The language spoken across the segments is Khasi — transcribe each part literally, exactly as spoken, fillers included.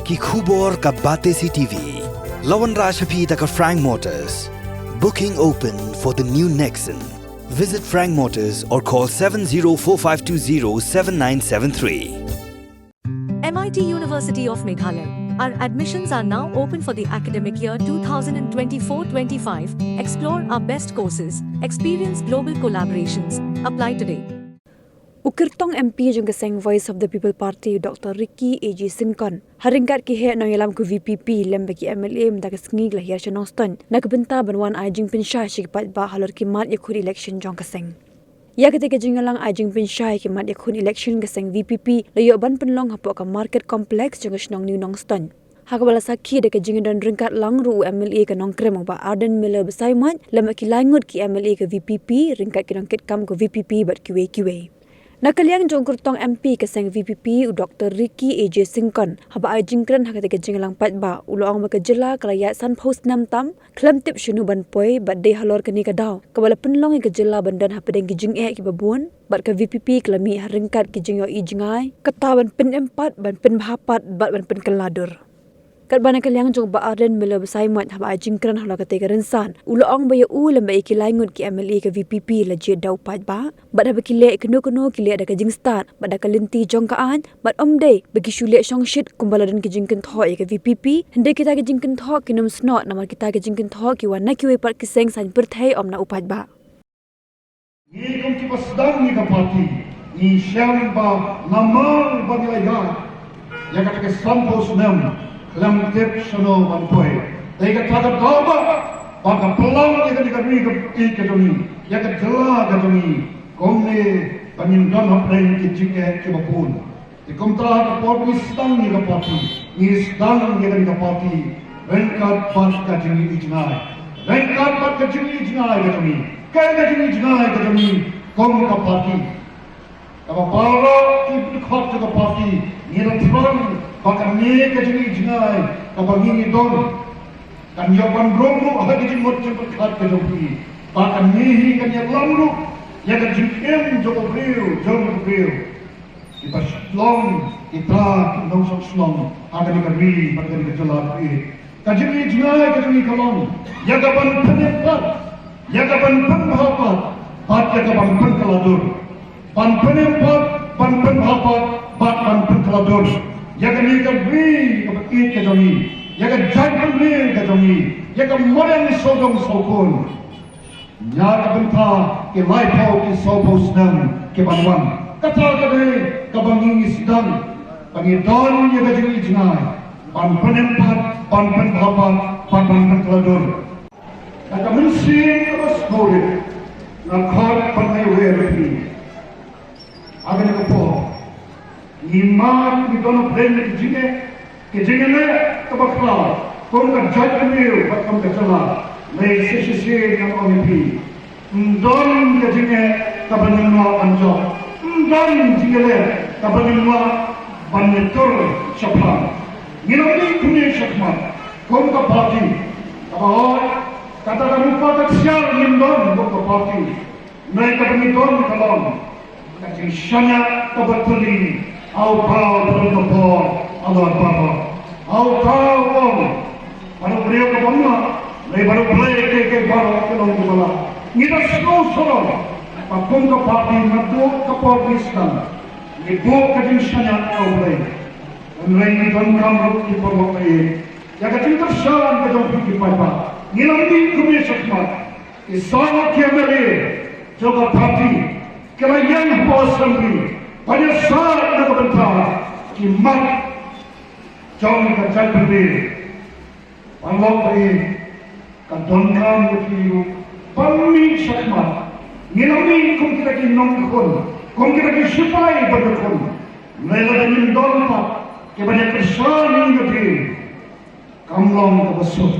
Ki khubor ka Batesi T V. La wanrah sha phi da ka Frank Motors. Booking open for the new Nexon. Visit Frank Motors or call seven zero four five two zero seven nine seven three. M I T University of Meghalaya. Our admissions are now open for the academic year twenty twenty-four twenty-five. Explore our best courses, experience global collaborations. Apply today. U kyrtong M P jong ka seng Voice of the People Party, Doctor Ricky A J Syngkon, ha ryngkat ki heh nongïalam ka V P P lem bad ki M L A mynta ka sngi ki la hiar sha Nongstoiñ na ka bynta ban wan ai jingpynshai sha ki paidbah halor ki mat ïakhun election jong ka seng. Ïa kata ka jingïalang ai jingpynshai ki mat ïakhun election ka seng V P P la ïoh ban pynlong hapoh ka Market Complex jong ka shnong New Nongstoiñ. Ha kaba la sakhi da ka jingdon ryngkat lang ruh u M L A ka Nongkrem u Bah Ardent Miller Basaiawmoit lem bad ki lai ngut ki M L A ka V P P ryngkat ki nongkitkam ka V P P bad kiwei kiwei. Na ka liang jong u kyrtong M P ka seng V P P u Doctor Ricky A J Syngkon, haba ai jingkren ha kata ka jingïalang paidbah, u la ong ba ka jylla ka la ïaid sanphew snem tam khlem tip shano ban poi bad dei halor kane ka daw kaba la pynlong ïa ka jylla ban don hapdeng ki jingeh kiba bun bad ka V P P ka la mih ha ryngkat ki jingïohi jngai, kata ban pynempat, ban pynbha pat bad ban pynkylla dur. Katba na ka liang jong u Bah Ardent Miller Basaiawmoit, haba ai jingkren halor kata ka rynsan, u la ong ba ïa u lem bad ïa ki lai ngut ki M L A ka V P P la jied da u paidbah bad haba ki leh kano kano ki leh da ka jingstad bad da ka lynti jong ka aiñ bad ym dei ba ki shu leh shongshit kumba la don ki jingkynthoh ïa ka V P P, hynrei kita ki jingkynthoh kin ym snoh namar kita ki jingkynthoh ki wan na kiwei pat ki seng saiñ pyrthei, ym na u paidbah. Ngi kum kiba sdang ïa ka party, ngi shem ba namar ba ngi la ïaid ïa kata ka sanphew snem khlem tip shano ban poi. Dei kata ka daw ba, ba ka pynlong ïa kane ka ri ka ri ka jong ngi, ïa ka jylla ka jong ngi, kumne ba ngin don hapdeng ki jingeh kiba bun. Te kumta ha ka por ba ngi sdang ïa ka party, ngi sdang ïa kane ka party ryngkat bad ka jingïohi jngai, ryngkat bad ka jingïohi jngai ka jong ngi, ka ka jingïohi jngai ka jong ngi kum ka party. Kaba baroh ki dkhot jong ka party ngi la thrang ba kane ka jingïohi jngai kaba ngi ngi don kan ïoh ban rung ruh ha ka jingmut jingpyrkhat ka jong phi, ba kane hi kan ïalam ruh ïa ka jingim jong u briew, jong u briew. Kiba shlong kita ki nongshong shnong ha kane ka ri bad kane ka jylla ka ri. Ka jingïohi jngai ka jong ngi ka long ïa ka ban pynempat, ïa ka ban pynbha pat bad ïa ka ban pynkylla dur. Ban pynempat, ban pynbha pat bad ban pynkylla dur ïa kane ka ri kaba ïeit ka jong ngi, ïa ka jaitbynriew ka jong ngi, ïa ka mariang sawdong sawkun. Na ka bynta ki laiphew ki sawphew snem ki ban wan. Kata ka dei kaba ngi ngi sdang ba ngi don ïa ka jingïohi jngai ban pynempat, ban pynbha pat, ban ban pynkylla dur. Ka ka mynsiem kaba sngewrit nga khot ban ai wer ïa phi. Ha kane ka por ngi mad ngi don hapdeng ki jingeh, ki jingeh kaba khraw kum ka jaitbynriew bad kum ka jylla. Lei shisha shisha ngan ong ïa phi, ym don ka jingeh kaba ngim lah ban jop, ym don jingeh kaba ngim lah ban ïatur shaphrang. Ngi la mih kumne shakhmat kum ka party kaba hoi, kata ka rupa ka ksiar ngim don kum ka party. Hynrei kaba ngi don ka long ka jingshaniah kaba thylli, ha uta u don ka bor halor baroh. Ha uta u ong, baroh briew kaba ym lah, hynrei baroh Blei, ka ka baroh ka long kaba lah. Ngi da sngew sngewsarong ba kum ka party naduh ka por ngi sdang ngi buh ka jingshaniah ha u Blei. Hynrei ngi donkam ruh ki paralok ba ïeit ïa ka jingkyrshan ka jong phi ki paidbah. Ngi la mih kumne shakhmat. Ki saw ngut ki M L A jong ka party ki la ïeng hapoh Assembly ban ïasaid na ka bynta ki mat jong ka jaitbynriew. Paralok ba ïeit, ka donkam ïa phi ruh ban mih shakhmat. Ngi la mih kum kita ki nongkhun, kum kita ki shipai ba dkhun. Hynrei lada ngim don pat kiba ïakyrshan ïa ngi, kam long kaba suk.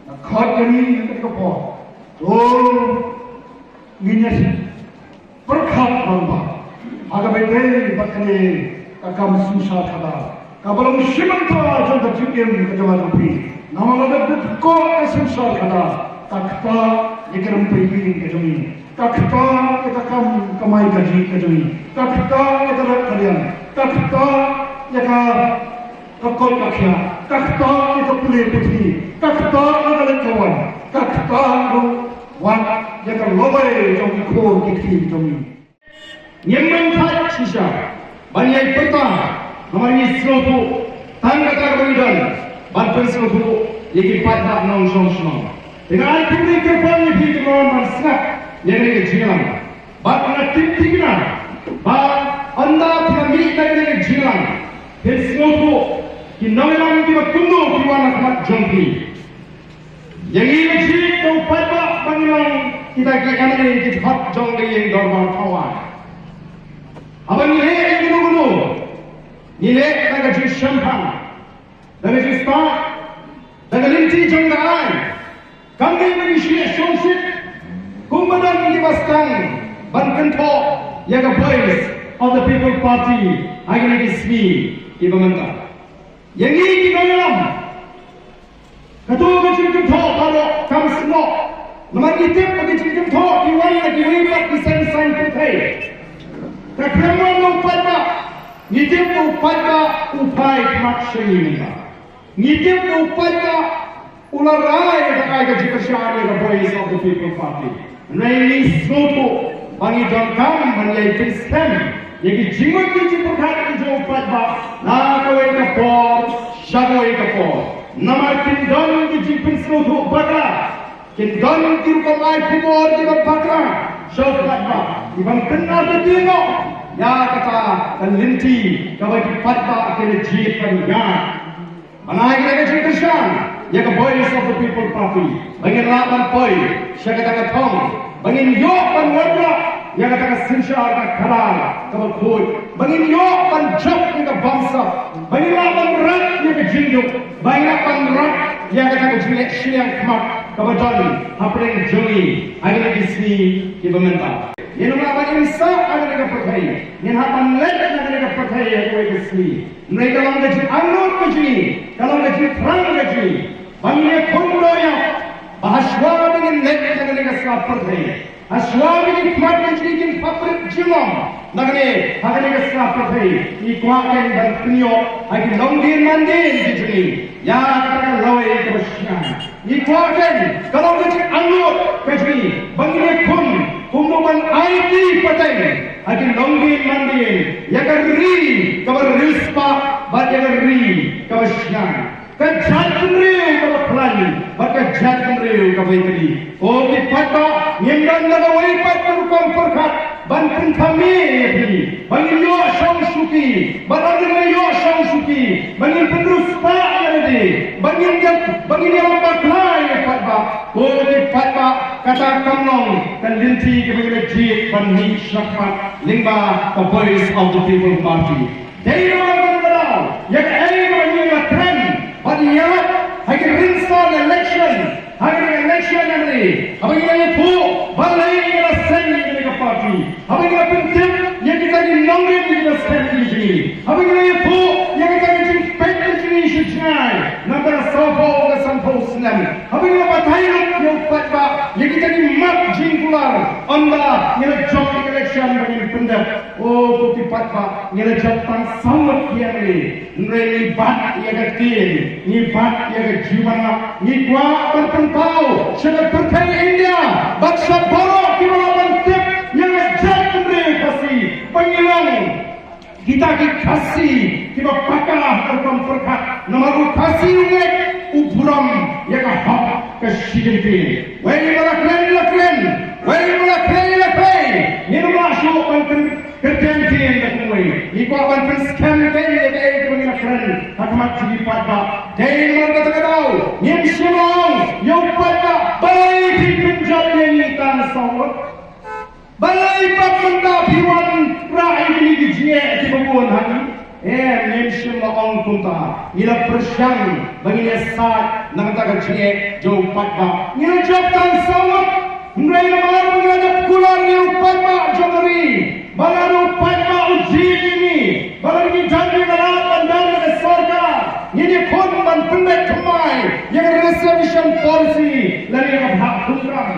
Nga khot ïa ngi ha kane ka por, to ngin ïa pyrkhat rangbah ha kaba ïadei bad kane ka kam synshar khadar kaba long shi bynta jong ka jingim ka jong nga jong phi. Namar lada dep kut ka synshar khadar, ka ktah ïa ka rympei ïing ka jong ngi, ka ktah ïa ka kam kamai kajih ka jong ngi, ka ktah ïa ka rat ka riang, ka ktah ïa ka Ka koit ka khiah, ka ktar ïa ka pule puthi, ka ktar ïa ka leit ka wan, ka ktar ruh wat ïa ka lawei jong ki khun ki kti jong ngi. Ngim mynta shisha ban ïai pyrta, namar ngi sngewthuh tang kata kaba ngi don ban pynsngewthuh ïa ki paidbah nongshong shnong. Te nga ai khublei kyrpang ïa phi ki mon ban sngap ïa kane ka jingïalang. Bad nga tip thikna ba ynda phi la mih na kane ka jingïalang, phin sngewthuh ki nongïalam kiba kumno ki wan ha khmat jong phi. Ïa ngi la jied da u paidbah ba ngi long kita ki M L A ki hok jong ka ïing dorbar thawai. Haba ngi leh ïa kano kano, ngi leh da ka jingshemphang, da ka jingstad, da ka lynti jong ka aiñ. Kam dei ba ngi shu ïa shongshit kumba don kiba sdang ban kynthoh ïa ka Voice of the People Party ha kine ki sngi kiba mynta. Ïa ngi ki nongïalam, kato ka jingkynthoh baroh kam snoh. Namar ngi tip ba ka jingkynthoh ki wan na kiwei pat ki seng saiñ pyrthei. Ka khlem wan na u paidbah, ngi tip ba u paidbah u phai khmat sha ngi mynta. Ngi tip ba u paidbah u la rai da ka ai ka jingkyrshan ïa ka Voice of the People Party. Hynrei ngi sngewthuh ba ngi donkam ban ïai pynskhem ïa ki jingmut ki jingpyrkhat ki jong u paidbah na kawei ka por sha kawei ka por. Namar kin don ki jingpynsngewthuh bakla, kin don ki rukom ai khubor kiba bakla sha u paidbah, kiban pynartatien noh ïa kata ka lynti kaba ki paidbah ki la jied ban ïaid. Ban ai kane ka jingkyrshan ïa ka Voice of the People Party, ba ngin lah ban poi sha kata ka thong, ba ngin ïoh ban wanrah ïa kata ka synshar ka khadar kaba khuid, ba ngin ïoh ban jop ïa ka bamsap, ba ngin lah ban rat ïa ka jingduk, ba ngin lah ban rat ïa kata ka jingleh shiliang khmat kaba don hapdeng jong ngi ha kine ki sngi kiba mynta. Ngin lah ban im sah ha kane ka pyrthei, ngin hap ban leit ha kane ka pyrthei ha kawei ka sngi. Hynrei ka long ka jingangnud ka jong ngi, ka long ka jingthrang ka jong ngi, ba ngin ïakhun dohïap, ba hashwa ba ngin leit na kane ka sla pyrthei, hashwa ba ki khmat ka jong ngi kin pynprit jinglong na kane, ha kane ka sla pyrthei, ngi kwah kein ban pynïoh ha ki longdien mandien ki jong ngi ïa kata ka lawei kaba shngaiñ. Ngi kwah kein, ka long ka jingangnud ka jong ngi, ba ngin ïakhun kumno ban aiti pateng ha ki longdien mandien ïa ka ri kaba riewspah bad ïa ka ri kaba shngaiñ, ka jaitbynriew kaba khlaiñ bad ka jaitbynriew kaba ïatylli. Ko ki paidbah, ngim don da kawei pat ka rukom pyrkhat ban pynkham ïa phi, ba ngin ïoh shong shuki, ba ngin ïoh shong shuki, ba ngin pynriewspah ïa lade, ba ngin ïa, ba ngin ïa bakla ïa ki paidbah. Ko ki paidbah, kata kam long ka lynti kaba ngi la jied ban mih shakhmat lyngba ka Voice of the People Party. Dei namar kata ka daw, ïa kaei kaba ngi la kren bad ïalap ha ki rynsan election, ha ki election, hynrei haba ngi la ïathuh balei ngi la seng ïa kane ka party, haba ngi la pyntip ïa kita ki nongrim ki la seng ïa kine, haba ngi la ïathuh ïa kita ki jingpeit ïa kine sha jngai na ka sawphew ka sanphew snem, haba ngi la batai lut ïa u paidbah ïa kita ki mat jingkular, ynda ngi la jop ïa ka election ba ngin pyndep. O ko ki paidbah, ngi la jop tang saw ngut ki M L A, hynrei ngi bat ïa ka ktien, ngi bat ïa ka jingwanrah, ngi kwah ban pynpaw sha ka pyrthei India bad sha baroh kiba lah ban tip ïa ka jaitbynriew Khasi ba ngi long kita ki Khasi kiba paka ha ka rukom pyrkhat. Namar u Khasi u ngeit, u burom ïa ka hok ka shi kyntien. Wei ba la kren la kren, wei ba la kren la kren, ngim lah shuh ban kren. Kyrteng ktien da kumwei, ngi kwah ban pynskhem kein ïa kaei kaba ngi la kren ha khmat jong ki paidbah. Dei namar kata ka daw ngim shym la ong ïa u paidbah balei phi pynjot ïa ngi tang saw ngut. Balei pat mynta phi wanrah ïa kine ki jingeh kiba bun ha ngi. Em, ngim shym la ong kumta. Ngi la pyrshang ba ngin ïasaid na kata ka jingeh jong u paidbah. Ngi la jop tang saw ngut. Hynrei namar ba ngi la dep kular ïa u paidbah jong ka ri, ba lada u paidbah u jied ïa ngi, ba lada ngi don ïa ka lad ban don ha ka sorkar, ngin ïakhun ban pynbeit thymmai ïa ka reservation policy lane ïa ka bhah khunram.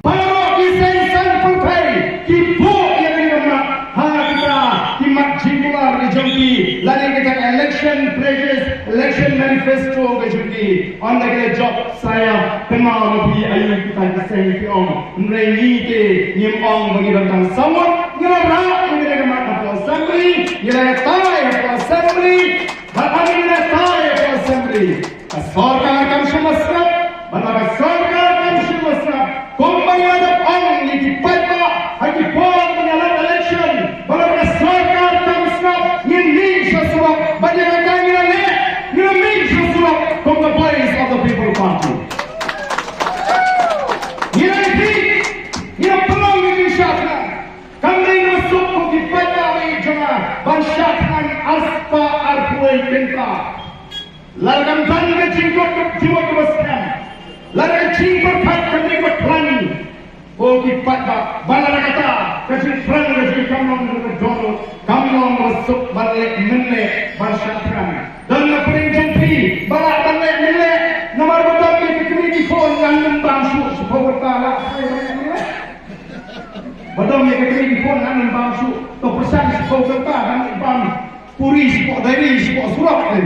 Baroh ki seng saiñ pyrthei ki buh ïa kane ka mat ha kita ki mat jingkular ki jong ki lane kita election Election manifesto ka jong ki, ynda ki la jop sa ïa kynmaw ïa phi, aïu kita ki seng, ki ong. Hynrei ngi te ngim ong ba ngi donkam saw ngut, ngi la rah ïa kane ka mat hapoh Assembly, ngi la ïatai hapoh Assembly, bad ngi la ïatai hapoh Assembly. Ka sorkar kam shym la sngap, bad ka sorkar kam shym la sngap. Kumba ngi la dep ong ïa ki paidbah ha ki por ba ngi la leit election, ba la ka sorkar kam sngap, ngin mih sha surok, bad ïa kata ngi la leh, ngi la mih sha surok kum ka Voice of the People Party. Ngi la ïa, ngi la pynlong ïa ki shad na. Kam dei kaba suk ko ki paidbah ba ïeit jong nga ban shad khnang arspah arphew wei kynta. Lada kam don ka jingkut ka jingmut kaba skhem, lada ka jingpyrkhat kam dei kaba khlaiñ, ko ki paidbah, ba lada kata ka jingpyrkhat ka jong ngi kam long kaba don, kam long kaba suk ban leh mynleh ban shad khnang. Don na pdeng jong phi ba lah ban leh mynleh, namar ba don ïa ka kmie ki khun ngan ym bam shuh shiphew kynta, lah ban leh mynleh. Ba don ïa ka kmie ki khun ngan ym bam shuh, to pyrshang shiphew kynta ngan ym bam puri shapoh diary, shapoh surok te.